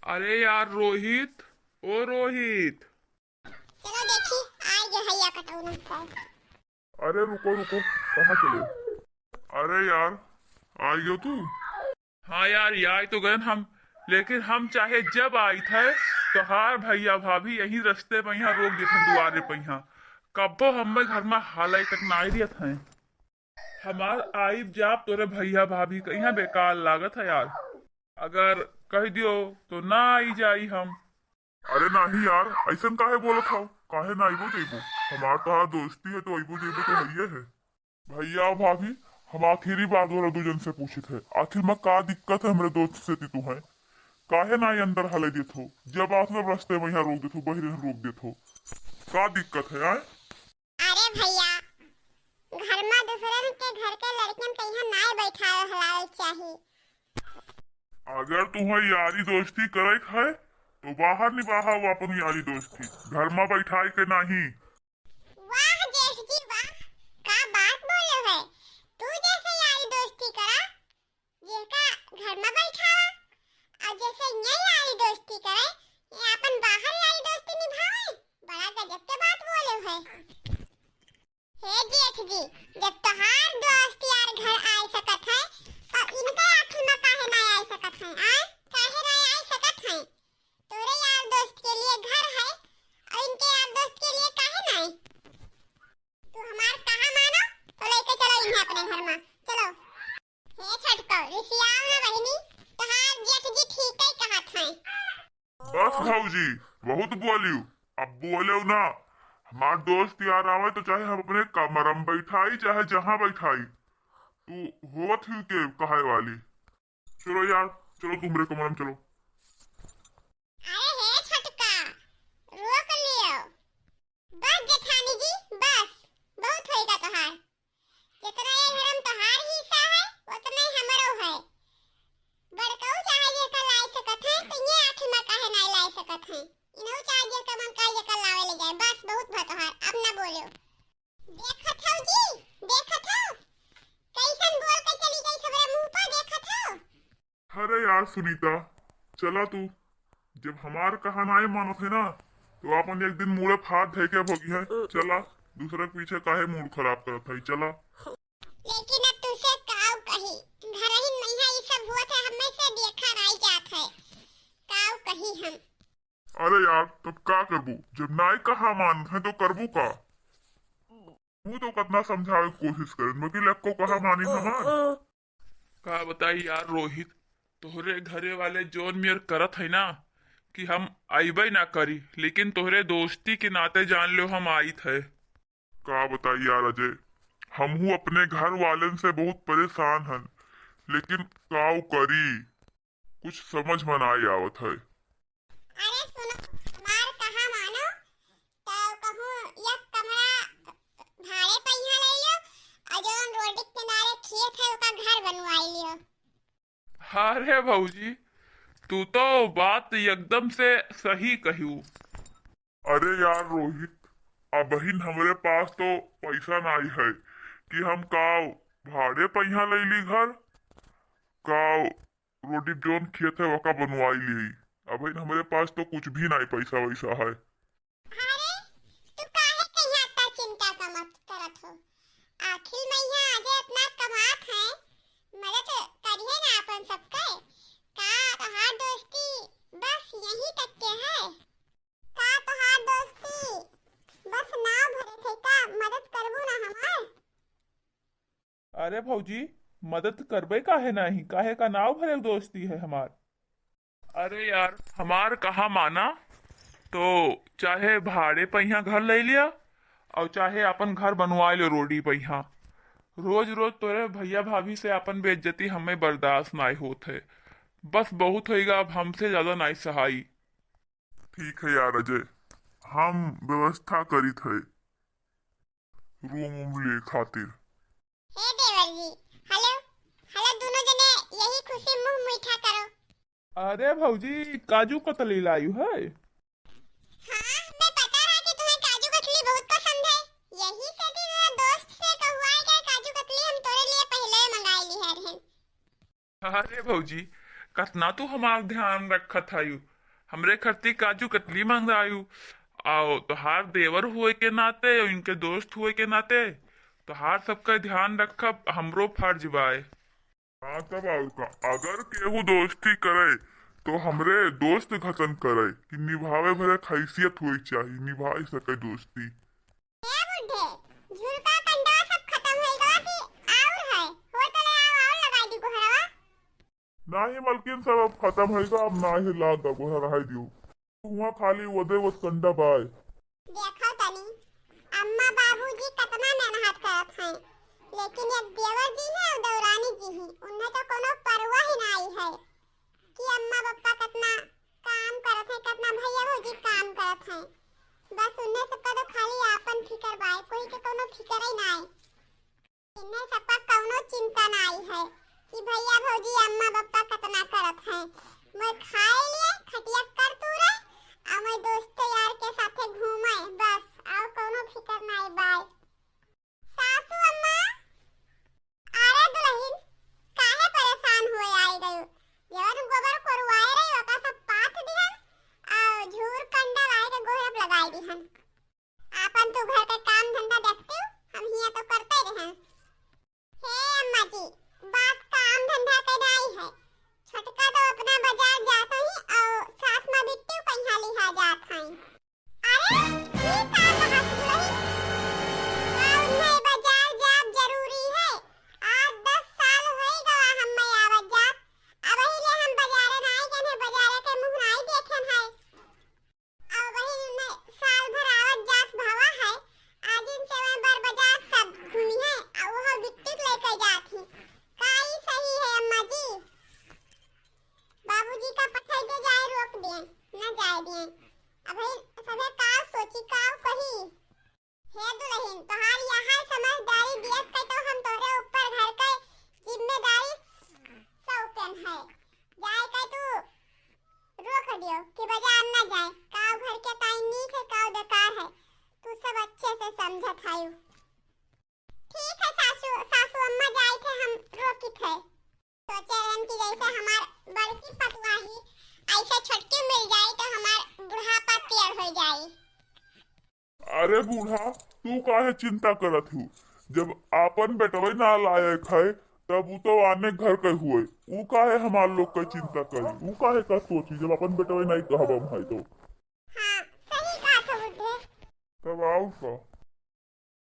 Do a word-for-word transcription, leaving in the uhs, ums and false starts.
अरे यार रोहित, ओ रोहित। चलो देखी, आइ गया है या कटौना। अरे रुको रुको, कहाँ चले? अरे यार, आइ गयो तू? हाँ यार, आइ तो गए हम, लेकिन हम चाहे जब आइत है, तोहार भैया भाभी यही रस्ते पे यहाँ रोक देत हैं, दुआरे पे यहाँ। कब्बो हमें घर में हाले तक नाई देत हैं। हमार आइब जाब तोरे भैया भाभी के यहाँ बेकार लागत है यार। अगर कह दियो तो ना आई जाई हम। अरे नाही यार, ऐसन काहे बोलत हव? काहे ना अइबो जइबो? हमार तोहार दोस्ती है तो अइबो जइबो तो हइये है। भैया भाभी, हम आखिरी बार तोहरा दू जन से पूछित है, आखिर में का दिक्कत है हमरे दोस्त से ती तू है? काहे ना अंदर हले देत हो? जब आत सब रस्ते में यहाँ रोक देत हो, बहिरे रोक देत हो, का दिक्कत है आए? अरे भैया, घर में दूसरन के घर के लड़कियन के यहाँ नाय बैठावे हलावे चाही। अगर तुम्हें यारी दोस्ती करे है तो बाहर निभाओ अपन यारी दोस्ती, घर में बैठाए के नहीं। वाह जेठ जी वाह, का बात बोले है, तू जैसे यारी दोस्ती करा, जेका घर में बैठावा, और जैसे ये यारी दोस्ती करे, ये अपन बाहर यारी दोस्ती निभावे, बड़ा गजब के बात बोले है। हे जेठ जी, जब तोहार दोस्त यार घर आए सकत है, तो इनके आखिर में काहे ना आए सकत है? आए? काहे ना आए सकत है? तोरे यार दोस्त के लिए घर है, और इनके यार दोस्त के लिए काहे ना आए? तू हमार कहा मानो, तो लेके चलो इन्हें अपने घर में। चलो। हे छोटको, रिसियाओ ना बहिनी, तोहार जेठ जी ठीक ही कहत हैं। बस भौजी, बहुत बोलियो, अब बोलो ना। हमार दोस्त यार आवे तो चाहे हम अपने कमरा में बैठाई, चाहे जहाँ बैठाई, तू होत ही के कहे वाली। चलो यार, चलो तुमरे कमरा में चलो। अरे हे छोटका, रोक लियो। बस जेठानी जी, बस, बहुत होइगा तोहार। जितना ये घर में तोहार हिस्सा है, उतना ही हमरो है। बड़कऊ चाहे जेकर लाए सकत है, तो ये आँखी में काहे नाय लाए सकत है? इनहू चाहे जेकर मन का जेकर लावे ले जाए, बस बहुत भा तोहार, अब ना बोलो। देखत हौ जी, देखत हौ, कैसन बोल के चली गई सबरे मुंह पर, देखत हौ। अरे यार सुनीता, चला तू, जब हमार कहा नाय मानत है ना, तो अपन एक दिन मुड़े फाड़ धै के भोगी है। चला, दूसरा के पीछे काहे मूड खराब करत है, चला। लेकिन अब तुसे काऊ कही, घर ही में यहाँ ई सब हुआ था, हमें से देखा नाय जात है, काऊ कही हम। अरे यार, तब का करबू, जब नाय कहा मानत है तो करबू का? तू तो कितना समझावे की कोशिश करे, लेकिन लक्को कहा मानी हमार। का बताई यार रोहित, तोहरे घरे वाले जोन मेर करत है ना कि हम अइबे ना करी, लेकिन तोहरे दोस्ती के नाते जान लो हम आइत है। का बताई यार अजय, हमहू अपने घर वालन से बहुत परेशान हन, लेकिन काऊ करी, कुछ समझ में नाई आवत है। अरे सुनो, हमार कहा मानो, तो कहूँ एक कमरा भाड़े पे यहाँ ले लियो, और जोन रोड के किनारे खेत है, ओका घर बनवाई लियो। अरे भौजी, तू तो बात एकदम से सही कहू। अरे यार रोहित, अबहिन हमरे पास तो पैसा नाई है कि हम काव भाड़े पे यहाँ ले ली घर, काव रोडी जोन खेत है ओका बनवाई ली। अबहिन हमरे पास तो कुछ भी नाई पैसा वैसा है। अरे, तू काहे के यहाँ इतना चिंता का मत करत हो? आखिर में यहाँ आजे इतना कमात है, मदद करिए ना अपन सबके। का तोहार दोस्ती बस यहीं तक के है? का तोहार दोस्ती बस नाव भरे थे का? मदद करबू ना हमार? अरे भौजी, मदद करबे काहे नाही, काहे का नाव भरे दोस्ती है हमार। अरे यार, हमार कहा माना, तो चाहे भाड़े पे यहाँ घर ले लिया और चाहे अपन घर बनवा लो रोडी पे यहाँ। रोज रोज तोरे भैया भाभी से अपन बेइज्जती हमें बर्दाश्त नाई होत है। बस बहुत होइगा, अब हमसे ज्यादा नाई सहाई। ठीक है यार अजय, हम व्यवस्था करित है रूम वूम ले खातिर। हे देवर जी, हेलो, हेलो, दोनों जने यही खुशी मुंह मीठा करो। अरे भौजी, काजू कतली लायू है। हाँ, मैं पता है कि तुम्हें काजू कतली बहुत पसंद है, यही से तेरे दोस्त से कहवाए गए काजू कतली हम तोरे लिए पहले मंगाई ली है रहन। अरे भौजी, कतना तू हमार ध्यान रखत हयू। हमरे खरती काजू कतली मंगायू। आओ, तोहार देवर हुए के नाते और इनके दोस्त हुए के नाते तोहार सबका ध्यान रखब हमरो फर्ज बाय। हाँ, तब और का, अगर केहू दोस्ती करे तो हमरे दोस्त घतन करे कि निभावे भरे हैसियत होई चाही, निभाई सके दोस्ती। ए बुढ़े, झुरका कंडा सब खतम होई गवा कि और है? हो तो ले आओ, और लगाई दी गोहरवा। नाही मलकिन, सब अब खतम होई गवा, अब नाही लाग गोहरा, रहाई दियो। हुआ खाली वदे वस कंडा बाय। देखो तनी, अम्मा बाबूजी कतना मेहनत करत हैं, लेकिन एक देवर जी हैं और देवरानी जी हैं, उन्हें तो कोनो परवाह ही नाई है कि अम्मा पापा कतना काम करत हैं, कतना भैया भौजी काम करत हैं। बस उन्हें सबका तो खाली आपन फिकर बाय, कोई के कोनो फिकर ही नाई। इन्हें सबका कौनो चिंता नाई है कि भैया भौजी अम्मा पापा कतना करत हैं। मोर खाए लिए खटिया कर तू रहे, आ मोर दोस्त यार के साथे घूमे, बस और कौनो फिकर नाई बाय। सासू अम्मा, अरे दुल्हन, काहे परेशान हुए आई गयो? जवन गोबर कोरवाए रही ओका सब पाथ दिहन, आ झूर कंडा लाई के गोहरप लगाई दिहन। आपन तू घर के काम धंधा देखती, हम हिया तो करते रहे। हे अम्मा जी, बात काम धंधा के नाई है। छोटका तो अपना बाजार जात ही और सास माँ बिट्टू कहीं लिहा जात हैं। अरे, ई का कहत रही? का उन्हें बाजार जाब जरूरी है? आठ दस साल होई गवा हम्मे आवत जात। अबही ले हम बाजारे नाई गए हैं, बाजारे के मुँह नाई देखे हैं। अब वही में साल भर आवत जात भवा है, आज इनके में बर बाजार सब घूमी है, आ वो बिट्टी के लेके जात ही। का ई सही है अम्मा जी? बाबूजी का पठाई दे जाए, रोक दिए, न जाए दिए। अब सभे का सोची, का कही? हे दुल्हन, तोहार यहाँ समझदारी दियत के तो हम तोहरे ऊपर घर के जिम्मेदारी सौंपन है। जाए के तू रोक दियो कि बाजार न जाए। काव घर के ताई नीक है, काव बेकार है, तू सब अच्छे से समझत हायू। ठीक है सासू, सासू अम्मा जाए थे, हम रोकित है। सोचे रहन कि जैसे हमार बड़की पतुआ ही, ऐसे छोटकी मिल जाए तो हमार बुढ़ापा तेर हो जाए। अरे बूढ़ा, तू काहे चिंता करत हू? जब आपन बेटवे ना लायक है, तब ऊ तो आने घर के हुए, ऊ काहे हमार लोग के चिंता करी? ऊ काहे का सोची जब आपन बेटवे नहीं कहब हम है तो? हाँ, सही कहत हो बुढ़े। तब आऊ का?